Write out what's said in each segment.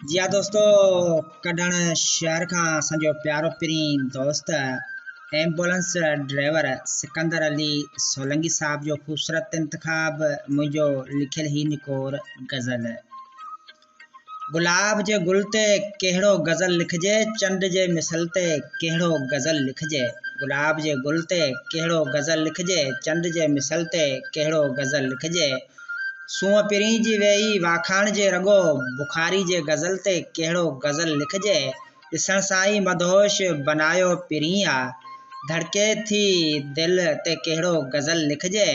جي ها دوستو ڪڍڻ شهر کان اسان جو پيارو پرين دوست ايمبولنس ڊرائيور سڪندر علي سولنگي صاحب جو خوبصورت انتخاب منهنجو لکيل هي نڪور غزل. گلاب جي گل تي ڪهڙو غزل لکجي چنڊ جي مثل تي ڪهڙو غزل لکجي گلاب جي گل تي ڪهڙو غزل لکجي چنڊ جي مثل تي ڪهڙو غزل لکجي سونهن پرين جي ويهي واکاڻجي رڳو بخاري جي غزل تي ڪهڙو غزل لکجي ڏسڻ سان ئي مدهوش بنايو پرين آ ڌڙڪي ٿي دل تي ڪهڙو غزل لکجي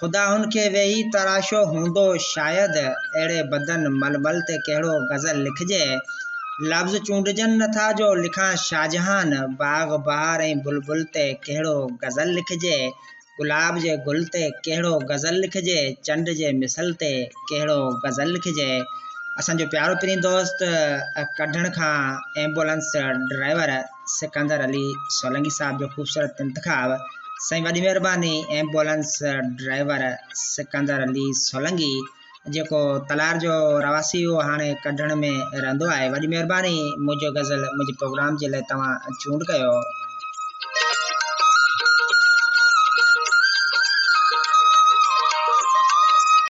خدا هن کي ويهي تراشيو هوندو شايد اهڙي بدن ململ تي ڪهڙو غزل لکجي لفظ چونڊجن نٿا جو لکان شاهجهان باغ بهار ۽ بلبل تي ڪهڙو غزل لکجي گلاب جي گل تي ڪهڙو غزل لکجي چنڊ جي مثل تي ڪهڙو غزل لکجي اسان جو پيارو پرين دوست ڪڍڻ کان ايمبولنس ڊرائيور سڪندر علي سولنگي صاحب جو خوبصورت انتخاب سائين وڏي مهرباني ايمبولنس ڊرائيور سڪندر علي سولنگي جيڪو تلار جو رهواسي هو هاڻي ڪڍڻ ۾ رهندو آهي وڏي مهرباني منهنجو غزل منهنجي پروگرام جي لاء توهان چونڊ ڪيو.